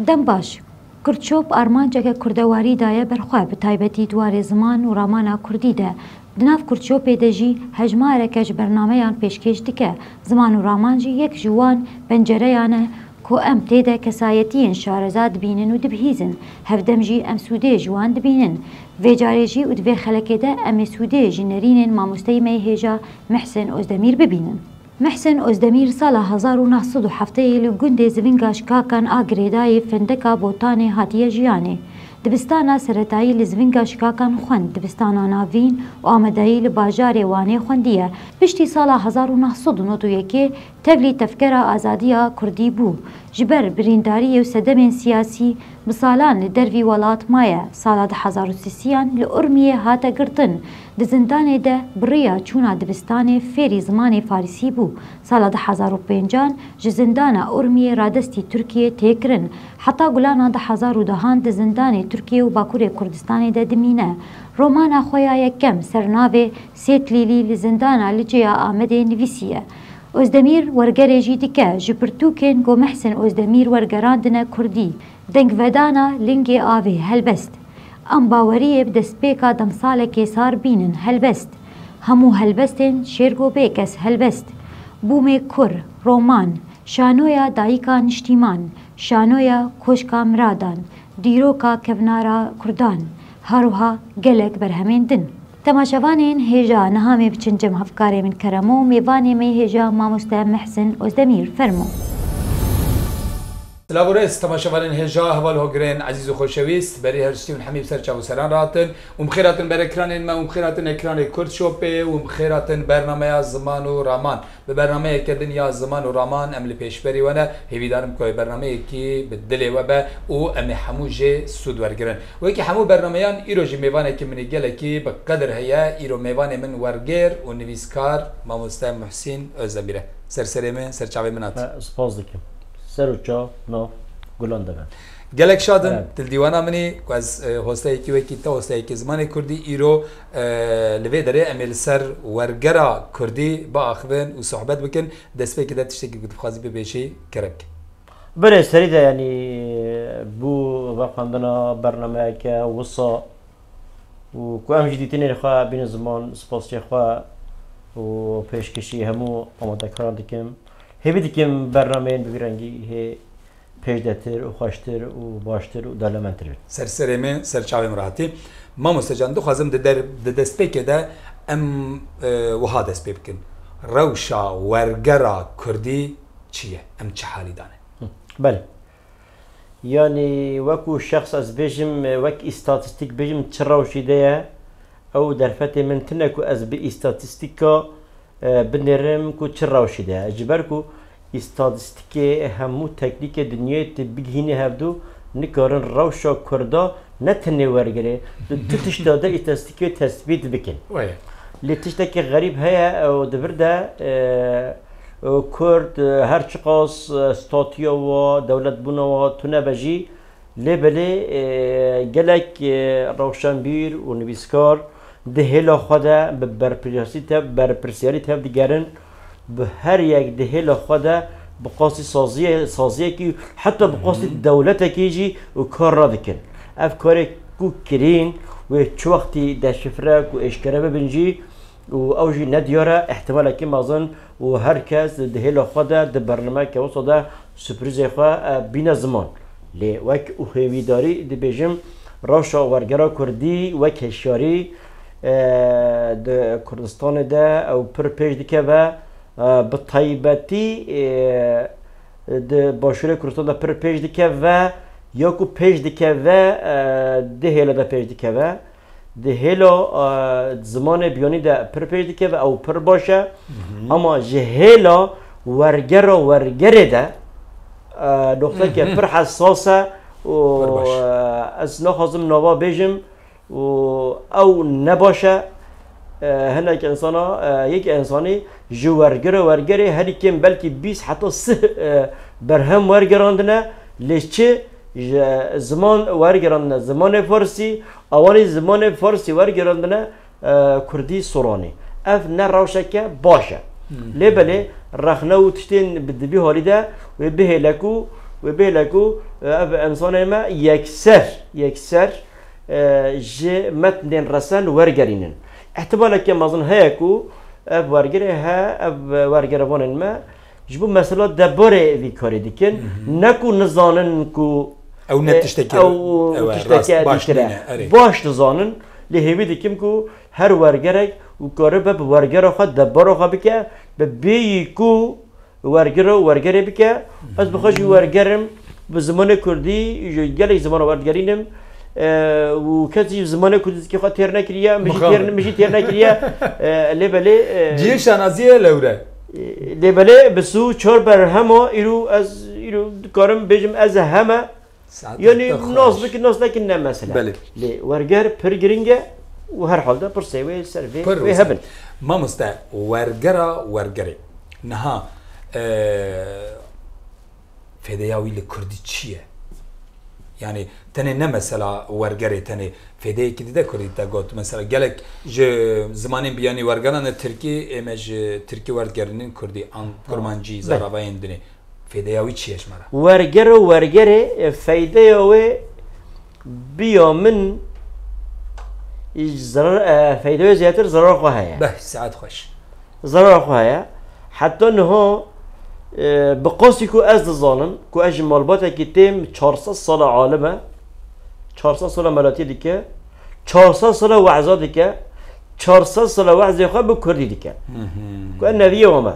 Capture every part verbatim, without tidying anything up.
Dem baş. Kurdshop armanceke kurdewarî daye ber xwe, bi taybetî di warê ziman û ramana kurdî de. Di nav Kurdshopê de jî hejmareke ji bernameyan pêşkêş dike. Ziman û raman jî yek ji wan pencereyan e ku em tê de kesayetiyên şareza dibînin û dibihîzin. Hevdem jî em sûdê ji wan dibînin. Vê carê jî û di vê xelekê de em ê sûdê ji nerînên mamosteyî me yê hêja Mihsin Ozdemîr bibînin. Mihsin Ozdemîr sala hezar û neh sed û heftê li gundê Zivinga Şikakan a girêdayî Fendeka Botanê hatiye jiyanê. Dibistana seretayî li Zivinga Şikakan xwend, dibistana navîn û amadeyî li bajarê Wanê xwendiye. Piştî sala hezar û neh sed û nod û yekê tevlî tevgera azadiya kurdî bû. Ji ber birîndariyê û sedemên siyasî bi salan li dervî welat maye. Sala du hezar û sêyan li Urmiyê hate girtin. Di zindanê de bi riya çûna dibistanê fêrî zimanê farisî bû. Sala du hezar û pêncan ji zindana Urmiyê radestî Tirkiyê tê kirin. Heta Gulana du hezar û dehan di zindanê Tirkiye û Bakurê Kurdistanê de dimîne. Romana xwe ya yekem ser navê Sêtlîlî li zindana Licê ya Amedê nivîsiye. Ozdemîr wergerê jî dike, ji pirtûkên ku Mihsin Ozdemîr wergerandine kurdî. Dengvedana Lingê Avê, helbest. Em baweriyê bi destpêka demsalekê sar bînin, helbest. Hemû helbestên Şêrgo Bêkes, helbest. Bûmê Kur, roman. Şanoya Dayika Niştîman, Şanoya Koşka Miradan, Dîroka Kevnara Kurdan, her wiha gelek berhemên din. Temaşevanên hêja, niha em ê biçin cem hevkarê min Keremo, mêvanê me hêja mamoste Mihsin Ozdemîr. Fermo. Silav û rêz, temaşevanên hêja, heval hogirên ezîz û xoşewîst, berî her tiştî hûn hemî bi ser çav û seran re hatin û bi xêr hatin ber ekranên me û bi xêr hatin ekranê Kurd Shopê û bi xêr hatin bernameya Ziman û Raman. Bi bernameyeke din ya Ziman û Raman em li pêşberî we ne. Hêvîdarim ku bernameyekî bi dilê we be û em ê hemû jê sûd wergirin. Wekî hemû bernameyan, îro jî mêvanekî min ê gelekî bi qedir heye. Îro mêvanê min wergêr û nivîskar mamoste Muhsîn Özdemîr e. Ser serê min, ser çavê min hat. Me spas dikim. Ser û çav nav gulan de be. Gelek şad im, Evet. tu li dîwana min î, ku ez, e, hosteyekî wekî te, hosteyekî zimanê kurdî, îro, e, li vê derê em ê li ser wergera kurdî biaxivin û sohbet bikin. Destpêkê de tiştekî ku dixwazî bibêjî, kerem ke. Belê, serî de, yanî, bû vexwendina bernameyeke wisa û ku em jî dîtinên xwe bînin ziman, spasiyê xwe û pêşkêşî hemû amadekaran dikim. Hêvî dikim bernameyên bi vî rengî hê pêşdetir û xweştir û baştir û dewlementir bin. Ser serê min, ser çavê min re hatî. Mamoste can, dixwazim di der, di destpêkê de em, e, wiha dest pê bikin. Rewşa wergera kurdî çi ye? Em çi halî de ne? Hı, belê. Yanî wekû şexs ez bêjim, wek îstatîstîk bêjim, çi rewşî de ye? Ew derfetê min tune ku ez bi îstatîstîka, e, binêrim ku çi rewşî de ye. Ji ber ku îstatîstîkê hemû teknîkê dinyayê tu bigihînî hevdû, nikarin rewşa kurda ne tenê wergirê, tu tu tişta de îstatîstîkê tesbît bikin. Wê. Lê tiştekî xerîb heye, ew di vir de, e, e, kurd, e, her çiqas, e, statuya wa, dewletbûna wa tune be jî, lê belê, e, gelek, e, rewşenbîr û nivîskar di hêla xwe de bi berpirsî tev-, berpirsiyarî tev digerin, bi her yek di hêla xwe de bi qasî saziyê-, saziyekî, heta bi qasî Hı hı. dewletekî jî û kar radikin. Ev karê ku kirîn wê çi wextî deşifre ku êşkere bibin jî û ew jî nediyar e, ihtimalekî mezin û her kes di hêla xwe de di bernameyeke wisa de sürprîzê xwe, e, bîne ziman. Lê wek û hêvîdarî dibêjim, rewşa wergera kurdî wek hişyarî, e, di Kurdistanê de ew pir pêş dikeve, e, bi taybetî, e, di Başûrê Kurdistan de pir pêş dikeve, ya ku pêş dikeve, e, di hêla de pêş dikeve. Di hêla, e, zimanê biyanî de pir pêş dikeve, ew pir baş e. Hı hı. Ama ji hêla wergera wergerê de, e, noqteke Hı hı. pir hesas e û, Pir baş. e, ez naxwazim nava bêjim, û ew ne baş e. E, hinek insana, e, yek insanî ji wergere wergerê herî kêm belkî bîst heta sih, e, berhem wergerandine, lê çi ji ziman wergerandine, zimanê farsî, awanî zimanê farsî wergerandine, e, kurdî soranî. Ev ne rewşeke baş e. Lê belê rexne û tiştên bi dibî halî de wê bihêle ku, wê bihêle ku, e, ev insanê me yekser, yekser, e, ji metnên resen wergerînin. Îhtimaleke mezin heye ku ev wergerê he, ev wergerevanên me ji bo mesela debarê vî karê dikin, ne ku nizanin ku, Ew ne e, tiştekî, ew ew e, tiştekî rast, baş dîtir e. Nîne, erê. Baş dizanin, lê hêvî dikim ku her wergerek û karibe bi wergera xwe, debara xwe bike, bi bêyî ku wergera û wergerê bike. Ez bi xwe jî wergerim, bi zimanê kurdî, ji gelek zimana werdigerînim, e, û kes jî zimanê kurdî zikê xwe têr nekiriye, min jî Mixabin. têr, min jî têr nekiriye. E, lê belê, e, Cihê şanaziyê ye lewre. E, lê belê bi sî û çar berhema îro ez, îro dikarim bêjim ez heme. Saet Yanî te xweş. Nas bikin, nas nekin ne mesele. Belê. Lê werger pir giring e û her halde pirsê wê ser vê, Pir wê wisa. hebin. Mamoste, wergera wergerê. Niha, e, fêdeya wî li kurdî çi ye? Yani tenê ne mesela wergerê tenê, fêdeyekî dide kurdî te got. Mesela gelek ji zimanên biyanî wergeran e tirkî, ê me ji tirkî werdigerînin kurdî, an kurmancî, Belê. zaravayên dinê. Fêdeya wî çi ye ji me re? Werger û wergerê, e, feydeya wê biya min, e, zerar, e, feydeya wê zêdetir zerar xwe heye. Beh, saet xweş. Zerar xwe heye. Heta niha, e, bi qasî ku ez dizanim, ku ez ji malbatekî têm çar sed sala alim e, çar sed sala melatiyê dike, çar sed sala weza dike, çar sed sala wezê xwe bi kurdî dike. Ku ez neviyê wan me.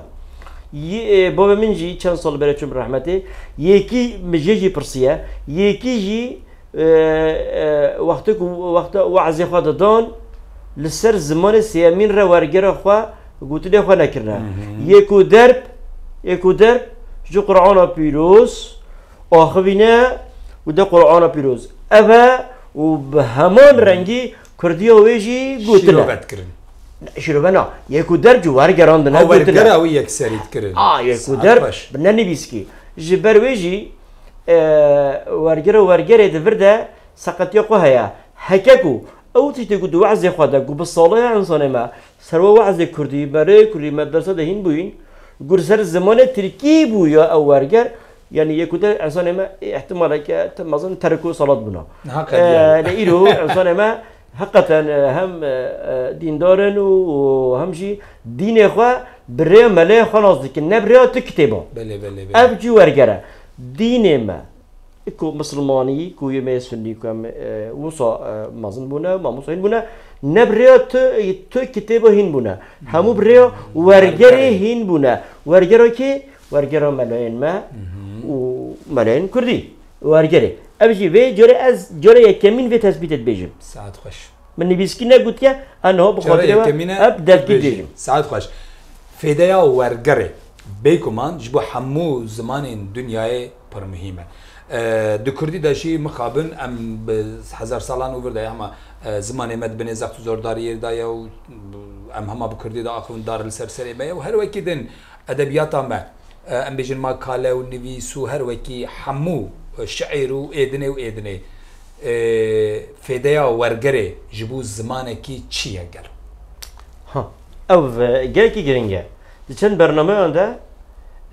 Yê, e, bavê min jî çend sal berê çû bi rehmetê, yekî min jê jî pirsiye, yekî jî, e, e, wextê ku wexta wezê xwe didan, li ser zimanê sêyemîn re wergera xwe, gotinê xwe nekirine. Yê ku derb, yê ku derb ji Qur'ana pîroz, axivîne û de Qur'ana pîroz. Ev e û bi heman rengî kurdiya wê jî gotine. Şîrove dikirin. Şîrove na. Yê ku derb ji wergerandine Ha, gotine. wergera wî yekserî dikirin. A, yê ku Saet derb baş. bi nenivîskî. Ji ber wê jî, e, wergera wergerê di vir de seqetiya xwe heye. Heke ku ew tiştê ku di wezê xwe de ku bi sala ye insanê me Serwa wezê kurdî, berê kurdî medrese de hîn bûyîn, gur ser zimanê tirkî bû ya ew werger, yanî yê ku de insanê me, e, îhtimaleke te mezin terk û salat bûna. Niha qediya. E, lê îro insanê me heqeten, e, hem, e, e, dîndar in û, û hem jî dînê xwe bi rêya meleyê xwe nas dikin, ne bi rêya tu kitêba. Belê, belê, belê. Ev jî werger e. Dînê me, ku misilmanî, ku yê me sunnî, ku em, e, wisa, e, mezin bûne, mamosta hîn bûne, ne bi rêya tu, tu kitêba hîn bûne. Hemû bi rêya wergerê Wergerê. hîn bûne. Wergera kê? Wergera melayên me û melayên kurdî. Wergerê. Ev jî vê carê ez, carê yekemîn vê tespîtê dibêjim. Saet xweş. Min nivîskî negotiye, ez niha bi Cara xatirê we yekemîne ev devkî bêjî. dibêjim. Saet xweş. Fêdeya wergerê, bêguman ji bo hemû zimanên dinyayê pir muhîm e. E, di kurdî de jî mixabin em bi hezar salan û vir de ye, hema, e, zimanê me di binê zext û zordariyê de ye û em hema bi kurdî de axivin dar li ser serê me ye û her wekî din edebiyata me, e, em bêjin makale û nivîs û her wekî hemû, e, şiîr û êdinê û êdinê. E, fêdeya wergerê ji bo zimanekî çi ye gelo? Ha, ev, e, gelekî giring e. Di çend bernameyan de,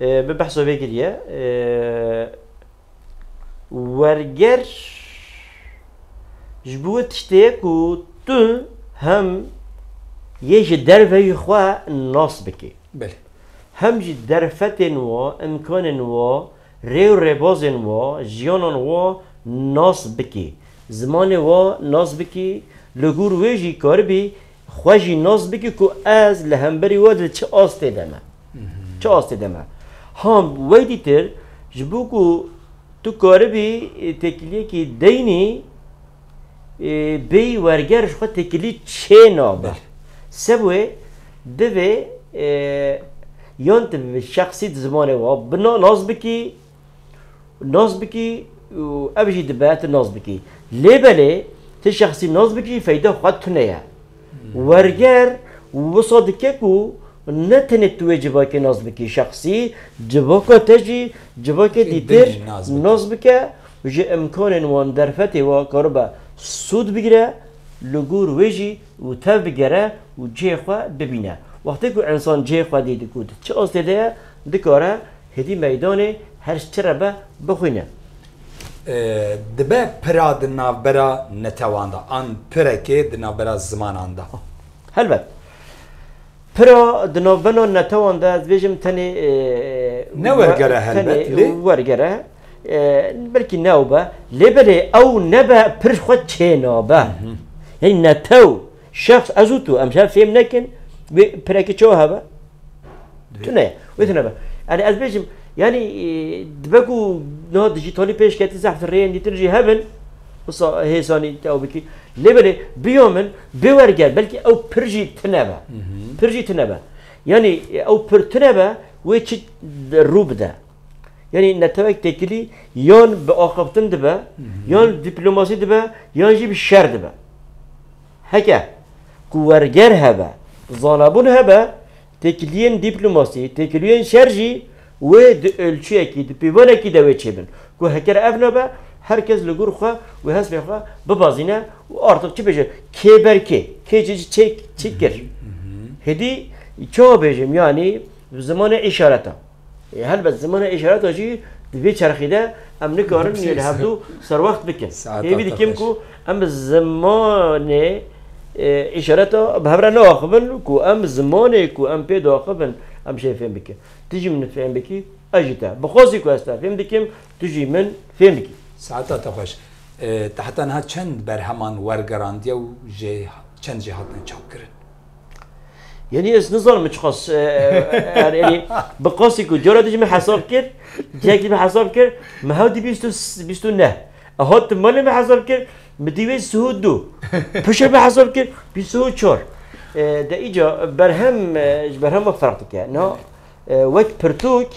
e, bi behsa vê kiriye. E, werger ji bo tiştê ye ku tu hem yê ji derveyî xwe nas bikî. Belê. Hem jî derfetên wa, îmkanên wa, rê û rêbazên wa, jiyanan wa nas bikî. Zimanê wa nas bikî, li gor wê jî karibî xwe jî nas bikî ku ez li hemberî we di çi astê de me. Çi astê de me. Ha, wey dîtir, ji bo ku tu karibî, e, têkiliyekî deynî, e, bêyî werger ji xwe têkilî çê nabe. Belê. Sebwê divê, e, yan tu bi şexsî di zimanê wa bina-, nas bikî, nas bikî û ev jî dibe tu nas bikî. Lê belê Ti şexsî nas bikî, feyda xwe tune ye. Werger wisa dike ku ne tenê tu wê civakê nas bikî, şexsî civaka te jî civakê dîtir nas bike. Nas bike, ji imkanên wan derfetê wa karibe sûd bigire, li gor wê jî û tev bigere û cihê xwe bibîne. Wextê ku însan cihê xwe dî ku di çi astê de ye, dikare hêdî meydanê her çi re be bixwîne. E, dibe pira di navbera netewan de, an pirekê di navbera zimanan de? Helbet. Pira di navbera netewan de, ez bêjim tenê, e, ne werger e, tenê helbet, lê werger e. E, belkî ne ew be. Lê belê ew nebe pir xwe çênabe. Yanî netew, şexs, ez û tu, em şer fêm nekin, wê pirekê çawa hebe? Tune ye. Wê tune be. Yanî ez bêjim, yanî, e, dibe ku niha dijîtalî pêş ketî zehf rêyên dîtir jî hebin, wisa hêsanî te ew bikî. Lê belê, biya min, bê werger, belkî ew pir jî tune be. Pir jî tune be. Yanî, e, ew pir tune be, wê çi rû bide? Yanî netewek têkilî yan bi axaftin dibe, yan dîplomasî dibe, yan jî bi şer dibe. Heke ku werger hebe, zanabûn hebe, têkiliyên dîplomasî, têkiliyên şer jî wê di ölçüyekî, di pîvanekî de wê çêbin. Ku heker ev nabe, her kes li gor xwe û hespê xwe bibazîne û artık çi bêje, kê ber kê, kê çi, çi, çi kir. Hêdî çawa bêjim, yanî bi zimanê îşareta. E, helbet zimanê îşareta jî di vê çerxî de em nikarin li hevdû serwext bikin. Hêvî dikim ku em bi zimanê, e, îşareta bi hev re neaxivin, ku em zimanê ku em pê diaxivin, em jê fêm bikin. Tu jî min fêm bikî, ez jî te. Bi xwezî ku ez te fêm dikim, tu jî min fêm bikî. Saeta te xweş. E, te heta niha çend berheman wergerandiye û jê, çend jê hatine çapkirin? Yanî ez nizanim çiqas, e, e, er, yanî bi qasî ku cara dijî min hesab kir, cihekî min hesab kir, min hewdî bîst û, bîst û neh. E, hat malê min hesab kir, min dî wê sih û du. Piştre min hesab kir, bîst û çar. E, de îca berhem, e, ji berhema ferq dike. Na, e, wek pirtûk,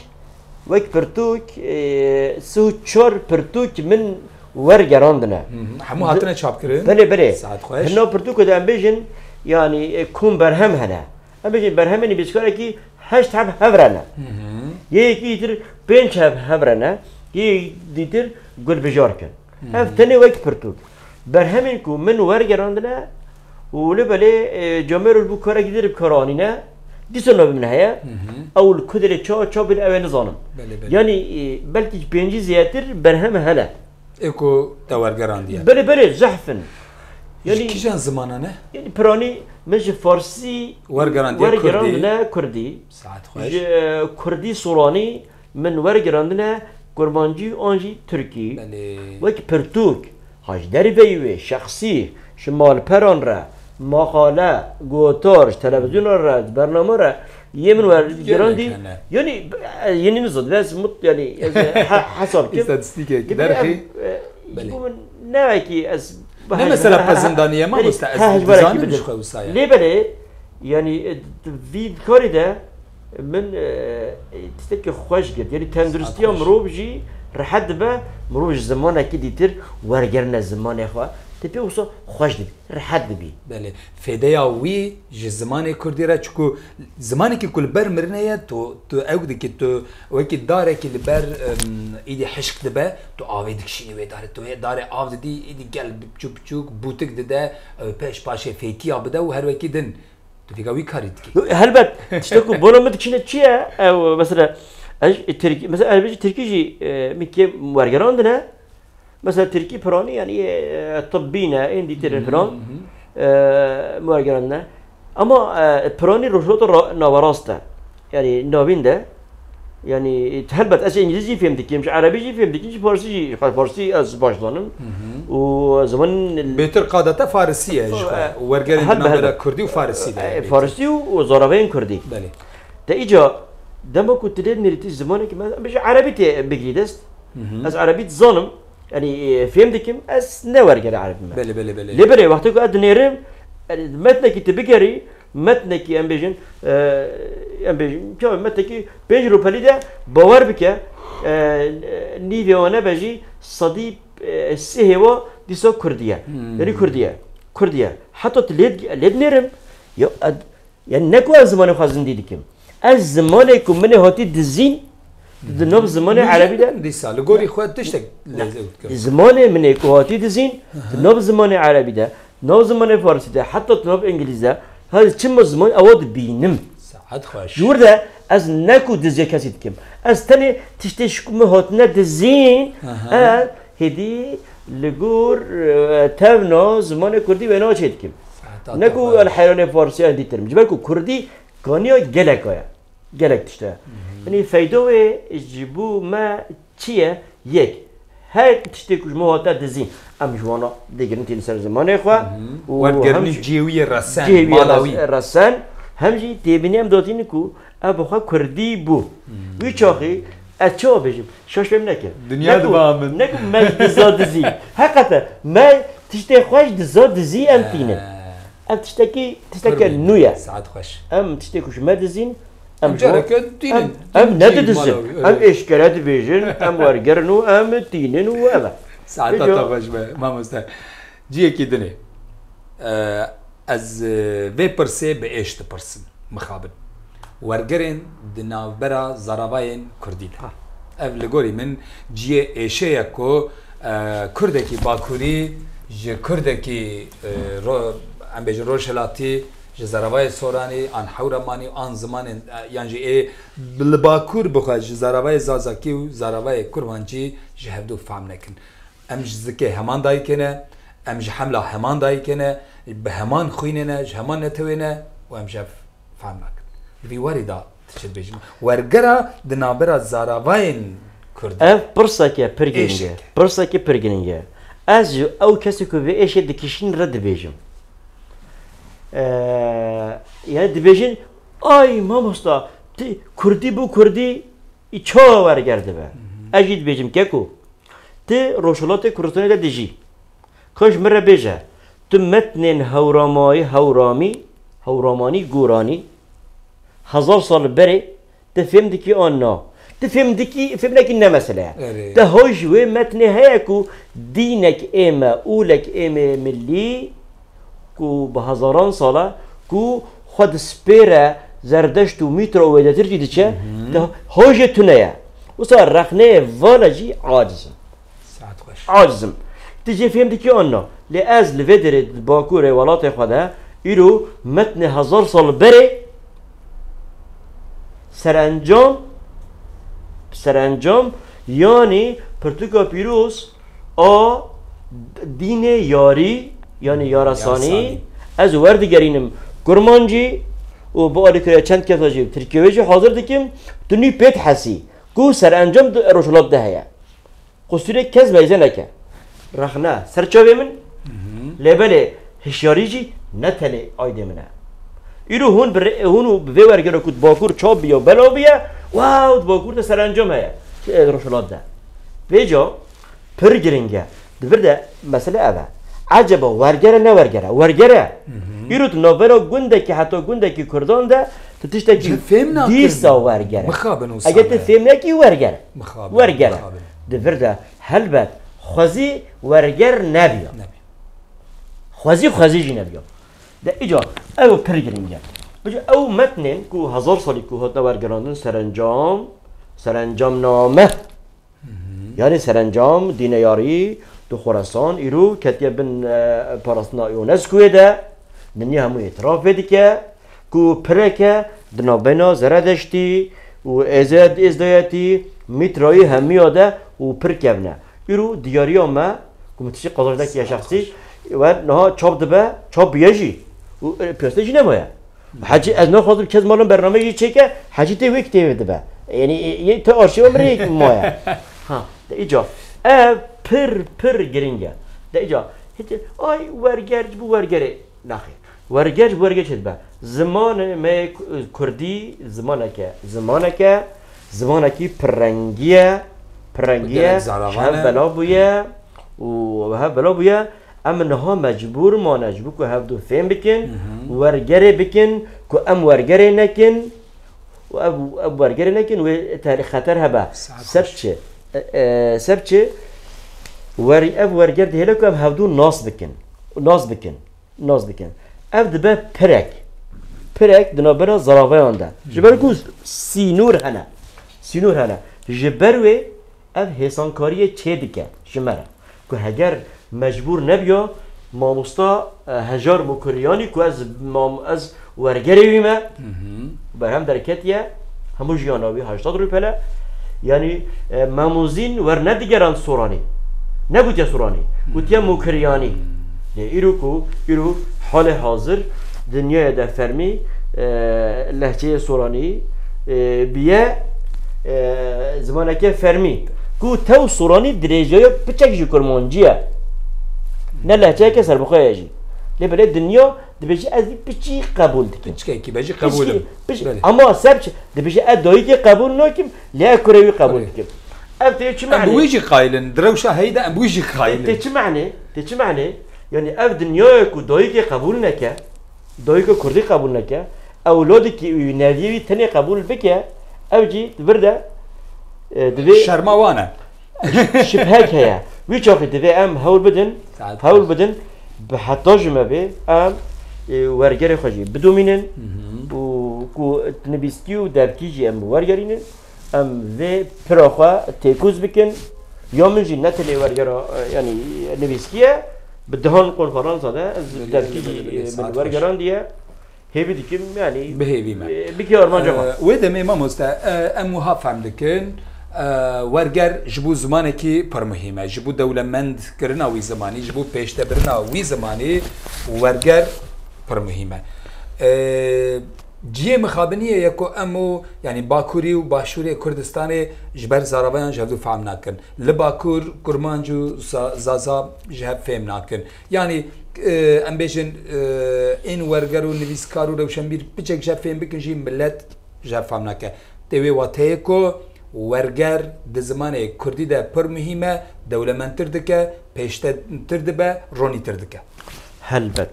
wek pirtûk, e, sih û çar pirtûk min wergerandine. Hı hı. Hemû hatine çapkirin. Belê, belê. Saet xweş. Hina pirtûko de em bêjin, yanî, e, kom berhem hene. Em bêjin berhemên nivîskarekî heşt heb hev re ne. Hı hı. Yê yekî îtir pênc heb hev re ne. Yê dîtir gulbijar kin. Hı hı. Ev tenê wek pirtûk. Berhemên ku min wergerandine û li belê, e, camêr û bû karekî dir bi kar anîne, dîsa navê min heye. Hı hı. Ew li ku derê ça, ça bin ew ê nizanim. Belê, belê. Yanî, e, belkî pêncî zêdetir berhem hene. Ê ku te wergerandiye. Belê, belê, zehf in. Ji kîjan zimanan e? Yanî piranî min ji farsî wergerandiye, wergerandine kurdî. Saet xweş. Ji, e, kurdî soranî min wergerandine kurmancî an jî tirkî. Belê. Wek pirtûk, ha ji derveyî wê, şexsî, ji malperan re, maqale, gotar, ji televîzyonan re, ji bername re, yê min wergerandî. Gelek hene. Yanî, e, yanî nizam, ez mut, yanî, ez, e, he-, hesab kim. Îstatîstîkek derxî. Belê. Ji bo min ne wekî ez ne mesela pezindanî ye, mamoste, ez dizanim ji xwe wisa ye. Lê belê, yanî, e, di vî karî de min, e, tiştekî xweş girt. Yanî tenduristiya mirov jî rehet dibe, mirov ji zimanekî dîtir wergerine zimanê xwe. Te pê wisa xweş dibî. Rehet dibî. Belê. Fêdeya wî ji zimanê kurdî re, çiku zimanekî ku li ber mirinê ye, tu, tu ew dikî, tu wekî darekî li ber, em, îdî hişk dibe, tu avê dikişînî wê darê, tu wê darê av didî, îdî gel biçûk biçûk bûtik dide, e, pêş paşê fêkiya bide û her wekî din. Tu vêga wî karî dikî. Helbet, tiştek ku bona min dikişîne çi ye? Ew, mesela, ez tirkî, mesela, ez tirkî jî, e, min kê wergerandine, Mesela tirkî piranî, yanî, e, tibbî ne, ên dîtir in filan, e, wergerandine. Ama, e, piranî rojhilata ra-, naverast e. Yanî navîn de. Yanî, helbet ez îngilîzî fêm dikim, ji erebî jî fêm dikim, ji farsî jî, farsî ez baş zanim. Û zimanên bêtir qada te farisî ye ji xwe. E, wergerên di navbera kurdî û farisî de. E, farisî û, û zaraveyên kurdî. Belê. Te îca dema ku tu lê nirîtî zimanekî me, em bêjin erebî tê bigirî dest. Ez erebî dizanim. Yanî, e, fêm dikim, ez ne wergera erebî me. Belê, belê, belê. Lê belê, wextê ku ez dinêrim, yanî, metnekî tu bigerî, metnekî em bêjin, e, em bêjin, çawa metnekî pênc rûpelî de bawer bike, e, nîvê wan nebe jî sedî, e, sihê wa Dîsa Kurdî ye. Hmm. Yanî Kurdî ye. Kurdî ye. Heta tu lê, lê dinêrim. Ya, ed-, yanî ne ku ez zimanê xwe zindî dikim. Ez zimanê ku min ê hatî dizîn, di nav zimanê erebî de. Dîsa, li gorî xwe tiştek lê dikim. Zimanê min ê ku hatî dizîn, di nav zimanê erebî de, nav zimanê farsî de, heta di nav îngilîz de, her çima ziman ewa dibînim. Saet xweş. Ji wir de ez ne ku dizî kesî dikim. Ez tenê tiştê ji ku min hatine dizîn, Aha. ez hêdî li gor, e, tevna zimanê kurdî wêna çê dikim. Saeta Ne ku tavan. el heyranê farsiyan dîtirim. Ji ber ku kurdî kaniya gelek aya. Gelek tişt e. Hı hı. Yanî feyda wê ji bo me çi ye? Yek. Her tiştê ku ji me hate dizîn. Em ji wana digirin tînin ser zimanê xwe. Hı hı. Û Wergerin hem jî cihê wî yê resen, cihê wî yê mala res-, wî. resen. Hem jî têbînê em datînin ku ev bi xwe kurdî bû. Hı. Wî çaxî ez çawa bêjim? Şaş fêm neke. Dinya Ne ku, diba min. ne ku me diza dizî. Heqete me tiştê xwe ji diza dizî em tînin. He. Ev tiştekî, tişteke Kurban. nû ye. Saet xweş. Em tiştê ku ji me dizîn, em Em ji wan, careke dînin, em, dîn em cî nedidizin. mala wî, Em evet. eşkere dibêjin, em wergerin û em tînin û ev e. Saeta Peki. te xweş be, mamoste. Ciyekî dinê. Ee, ez, e, vê pirsê bi êş dipirsim, mixabin. Wergerên di navbera zaravayên kurdî de. Ha. Ev li gorî min ciyê êşê ye ku, e, kurdekî bakurî ji kurdekî, e, ro-, em bêjin rojhilatî, ji zaravayê soranî, an hewramanî, an zimanên, e, yan jî ê li bakur bixwe ji zaravayê zazakî û zaravayê kurmancî ji hevdû fehm nekin. Em ji zikê heman dayikê ne, em ji hemla heman dayikê ne, bi heman xwînê ne, ji heman netewê ne û em ji hev fehm nakin. Di vî warî de tu çi dibêjî? Wergera di navbera zaravayên kurdî. Ev pirseke pir giring e. Êşek. Pirseke pir giring e. Ez ji ew kesê ku vê êşê dikişîn re dibêjim. Ee, yani dibêjin, "Ay mamosta, tu kurdî bû kurdî, î çawa werger dibe?" Hı hı. Ez jî dibêjim, "Keko, tu Rojhilatê Kurdistanê de dijî. Ka ji min re bêje, tu metnên hewramayî, hewramî, hewramanî, goranî, hezar sal berê, tu fêm dikî an na? Tu fêm dikî, fêm nekî ne mesele ye. Erê. Te hay ji wê metnê heye ku dînek ê me, olek ê me milî, ku bi hezaran sal e, ku xwe dispêre Zerdeşt û Mîtra û wêdetir jî diçe, Hı hı. te hay jê tune ye. Wisa rexneyê vale jî aciz in." Saet xweş. Aciz im. Tu jê fêm dikî an na? Lê ez li vê derê di bakurê welatê xwe de îro metnê hezar sal berê serencam, serencam, yanî pirtûka pîroz a dînê yarî, yanî yarasanî, Yarasanî. ez werdigerînim kurmancî û bi alîkariya çend kesa jî tirkiyê jî hazir dikim, tu nî pê dihesî ku serencam di rojhilat de heye. Qusûrê kes meyze neke. Rexne ser çavê min, Hı hı. lê belê hişyarî jî ne tenê aydê min e. Îro hûn bi rê-, hûn û bi vê wergera ku di bakur çap bûye û belav bûye, wow, di bakur de serencam heye. Çi, e, rojhilat de. Vêca pir giring e. Di vir de mesele ev e. Eceba werger e ne werger e? Werger e. Hı hı. Îro tu navbera gundekî heta gundekî kurdan de tu tiştekî Ji fêm nakin. dîsa werger e. Mixabin û Eger tu sane. fêm nekî werger e. Mixabin, Werger e. mixabin. Di vir de helbet xwezî werger nebiya. Nebiya. Xwezî xwezî jî nebiya. De îca ew pir giring e. Bica ew metnên ku hezar salî ku hatine wergerandin serencam, serencamname. Hı hı. Yanî serencam dîneyarî di Xorasan îro ketiye bin, e, parastina UNESCOyê de. Dinya hemû îtirafê dike ku pireke di navbeyna Zeredeştî û Êzed, Êzdayetî, Mîtrayî hemiya de û pir kevn e. Îro diyariya me ku min tiştî qazanc nekiye şexsî, we niha çap dibe, çap bûye jî û, e, piyasê jî nemaye. Hecî, ez naxwazim kes malin bername jî çêke, Hecî tê wê kitêbê dibe. Yanî, e, yê te arşîva min rê maye. Ha, de îca. Ev pir, pir giring e. De îca. Hêdî, ay, werger ji bo wergerê. Naxê. Werger ji bo wergerê çêdibe. Zimanê me ku-, kurdî zimaneke, zimaneke, zimanekî pirrengî ye. Pirrengî ye. Gelek zaravan Hev e. bela bûye. Û hev bela bûye. Em niha mecbûr mane ji bo ku hevdu fêm bikin, Mhm. wergerê bikin, ku em wergerê nekin, û ev, ev wergerê nekin, wê terî xeter hebe. Saet Seb xweş. çi? E, e, seb çi? Wer, ev werger dihêle ku em hevdû nas bikin. Nas bikin. Nas bikin. Ev dibe pirek. Pirek di navbera zaraveyan de. Ji ber ku sînor hene. Sînor hene. Ji ber wê ev hêsankariyê çê dike ji me re. Ku heger mecbûr nebiya, mamosta, e, Hejar Mukiryanî ku ez mam-, ez wergerê wî me, berhem derketiye, hemû jiyana wî heştad rûpel e. Yanî, e, Memûzîn wernedigerand Soranî. Negotiye Soranî. Gotiye Mukiryanî. Lê îro ku, îro halê hazir dinyayê de fermî, e, lehçeyê Soranî, e, biye, e, zimaneke fermî. Ku tew Soranî dirêjaya piçek jî kurmancî ye. Ne lehçeyeke serbixwe ye jî. Lê belê dinya dibêje ez vî piçî qebûl dikim. Piçkekî be jî qebûl im. Piçkî, piç-, Belê. Ama sebç dibêje ez dayikê qebûl nakim, lê ez kurê wî qebûl Belê. dikim. Ev tê çi Em bi manê? wî jî qayil in. Di rewşa heyî de em bi wî jî qayil in. Tê çi manê? Tê çi manê? Yanî ev dinyayê ku dayikê qebûl neke, dayika kurdî qebûl neke, ewladekî wî, neviyê wî tenê qebûl bike, ev jî di vir de, e, divê Şerma wan e. şibhek heye. Wî çaxî divê em hewl bidin, Saet hewl baş. bidin, bi heta ji me bê, em, e, wergerê xwe jî bidomînin Hı hı. û ku nivîskî û devkî jî em wergerînin, em vê pira xwe têkoz bikin. Ya min jî ne tenê wergera, e, yanî nivîskî ye, bi dehan konferansa de ez Belê, devkî belê, jî, belê, e, min saet baş. wergerandiye. Hêvî dikim, yanî, Bi hêvî me. e, bike armanca xwe. E, wê demê mamoste, e, em wiha fehm dikin, e, werger ji bo zimanekî pir muhîm e. Ji bo dewlemendkirina wî zimanî, ji bo pêşdebirina wî zimanî werger pir muhîm e. E, cihê mixabiniyê ye ku em û, yanî Bakurî û Başûrê Kurdistanê ji ber zaraveyan ji hevdû fehm nakin. Li Bakur Kurmanc û Za-, Zaza ji hev fêm nakin. Yanî, e, em bêjin, e, ên werger û nivîskar û rewşenbîr piçek ji hev fêm bikin jî milet ji hev fam nake. Tê wê wateyê ku werger di zimanê kurdî de pir muhîm e, dewlemendtir dike, pêştetir dibe, ronîtir dike. Helbet.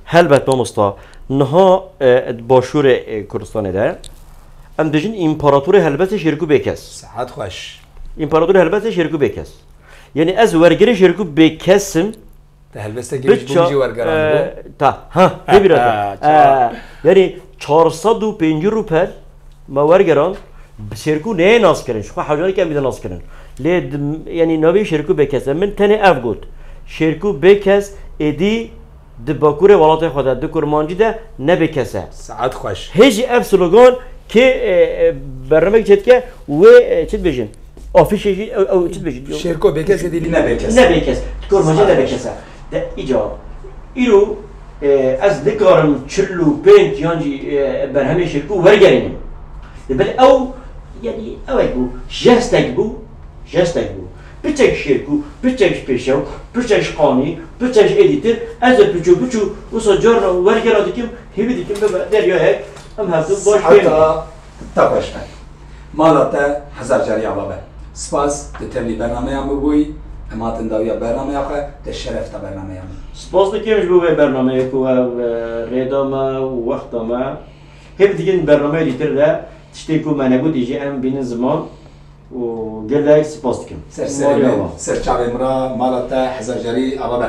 Helbet mamosta. Niha, e, di başûrê, e, Kurdistanê de em dijin împaratorê helbestê Şêrko Bêkes. Saet xweş. Împaratorê helbestê Şêrko Bêkes. Yanî ez wergerê Şêrko Bêkes im. Te helbestekî Bi ji bo ça-, min jî wergerandibû? e, ta, ha, ne bîra te. Ha, ça. E, yanî çar sed û pêncî rûpel me wergerand, bi Şêrko neyê nas kirin, ji xwe hewcaneke em bide nas kirin. Lê di, yanî navê Şêrko Bêkes e, min tenê ev got. Şêrko Bêkes êdî di bakurê welatê xwe de, di kurmancî de ne bêkes e. Saet xweş. Hê jî ev slogan kê, e, e, bernamek çêdike, wê, e, çi dibêjin? Afîşê jî, ew, ew, çi dibêjin? Şêrko Bêkes êdî ne bêkes. Ne bêkes. Di kurmancî ne bêkes e. De, îca, îro, e, ez nikarim çil û pênc yan jî, e, berhemê Şêrko wergerînim. De, belê ew, yanî, ew ek bû, jestek bû, jestek bû. Piçek Şêrko, piçek Pêşew, piçek Qanî, piçek êdîtir, ez ê piçû piçû, wisa carna wergera dikim, hêvî dikim bibe deryayek, em hevdu baş bênin. Saeta te xweş be. Mala te hezar carî ava be. Spas, tu tevlî bernameya me bûyî, em hatin dawiya bernameya xwe, te şeref da bernameya me. Spas dikim ji bo vê bernameyê ku ev, e, rê da me û wexta me. Hê bi dikin bernameyê dîtir de tiştê ku me negotî jî em bînin ziman û gelek spas dikim. Ser serê Mala min, ava. Ser çavê min re, mala te hezar carî ava be.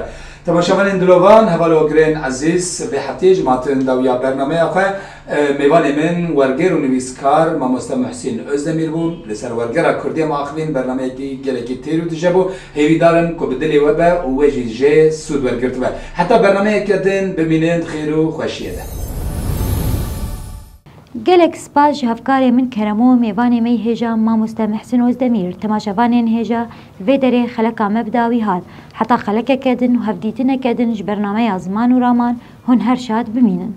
Temaşevanên dilovan, hevalokirên ezîz, vê heftê ji me hatin dawiya bernameya xwe. E, mêvanê min werger û nivîskar mamoste Muhsîn Özdemir bûn. Li ser wergera Kurdî em axivîn, bernameyekî gelekî têr û tije bû. Hêvîdar im ku bi dilê we be û we jî jê sûd wergirtibe. Heta bernameyeke din bimînin di xêr û xweşiyê de. Gelek spas ji hevkarê min Keremo û mêvanê me yê hêja mamoste Muhsîn Özdemir. Temaşevanên hêja, vê derê xeleka me bi dawî hat. Heta xelekeke din û hevdîtineke din ji bernameya Ziman û Raman, hûn her şad bimînin.